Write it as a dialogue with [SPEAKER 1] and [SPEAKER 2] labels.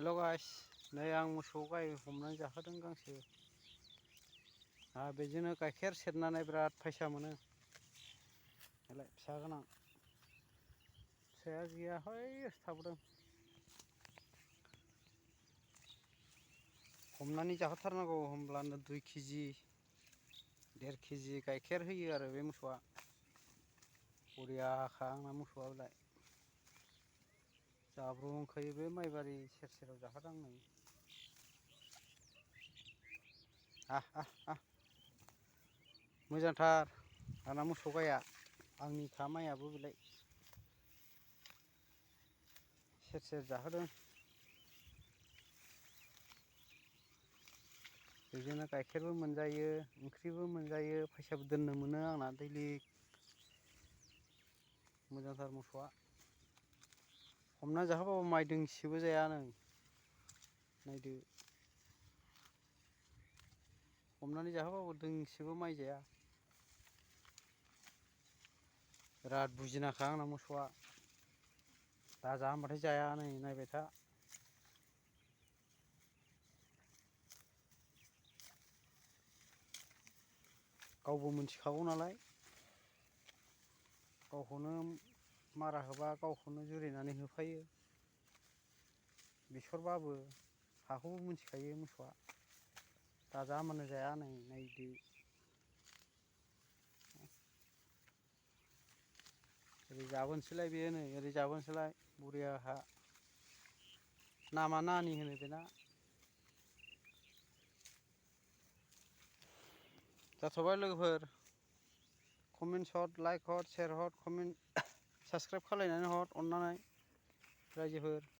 [SPEAKER 1] हेल' guys, नै आं मोसौ गाय हमनानै जाहोदों गांसो। बेजोंनो गाइखेर सेरनानै बिराद फैसा मोनो। नालाय फिसा गोनां फिसाया गैया, हैसो थाबोदों। हमनानै जाहोथारनांगौ, होमब्लानो 2 केजि 1.5 केजि गाइखेर होयो आरो बे मोसौआ। बरियाखा आंना मोसौआ बेलाय। जाब्रुंखायो बे माइबारि सेर सेराव जाहोदों नै। मोजांथार आंना मोसौ गाया, आंनिखा माइयाबो बेलाय। सेर सेर जाहोदों। बेजोंनो गाइखेरबो मोनजायो, ओंख्रिबो मोनजायो, फैसाबो दोननो मोनो आंना दैलि। मोजांथार मोसौआ। हमना जाहोबाबो माइ दोंसेबो जाया नै, नायदो। हमनानै जाहोबाबो दोंसेबो माइ जाया। बिराद बुजिनाखा आंना मोसौआ। दाजा होनबाथाय जाया नै, नायबाय था। गावबो मिथिखागौ नालाय। गावखौनो मारा होबा गावखौनो जुरिनानै होफायो। बेसरबाबो हाखौबो मिथिखायो मोसौआ। दाजा होनबानो जाया नै, नायदो। ओरै जाबोनोसैलाय बेयो नै, ओरै जाबोनोसैलाय बुरियाहा। नामा नानि होनो बेना। जाथ'बाय लोगोफोर। कमेन्ट हर, लाइक हर, शेयार हर, कमेन्ट साबसक्राइब खालायनानै हर अननानै रायजोफोर।